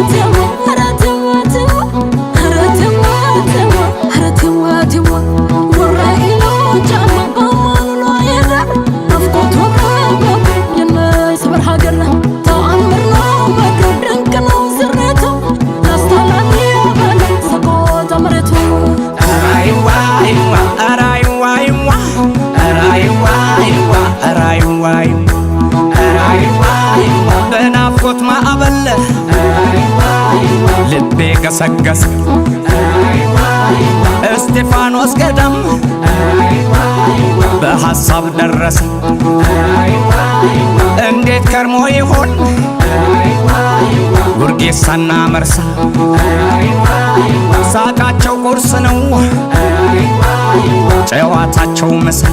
ተው፣ ኧረ ተው ተው፣ ኧረ ተው ተው፣ ኧረ ተው ተው። ወረኢሉ ጫማ በማኑሎ ይደር ናፍቆቱ የነስበር ሀገር ተአምር ነው በግሩ ድንቅ ነው ስሬቱ ላስታላል ያበለ ሰቆጣ መሬቱ። ራይዋ አይዋ ራይዋ አይዋ ራይዋ አይዋ ራይዋ አይዋ አይዋ በናፍቆት ማዕበል ልቤ ገሰገሰ፣ እስጢፋኖስ ገዳም በሐሳብ ደረሰ። እንዴት ከርሞ ይሆን ውርጌሳና መርሳ? ሳቃቸው ቁርስ ነው፣ ጨዋታቸው ምሳ።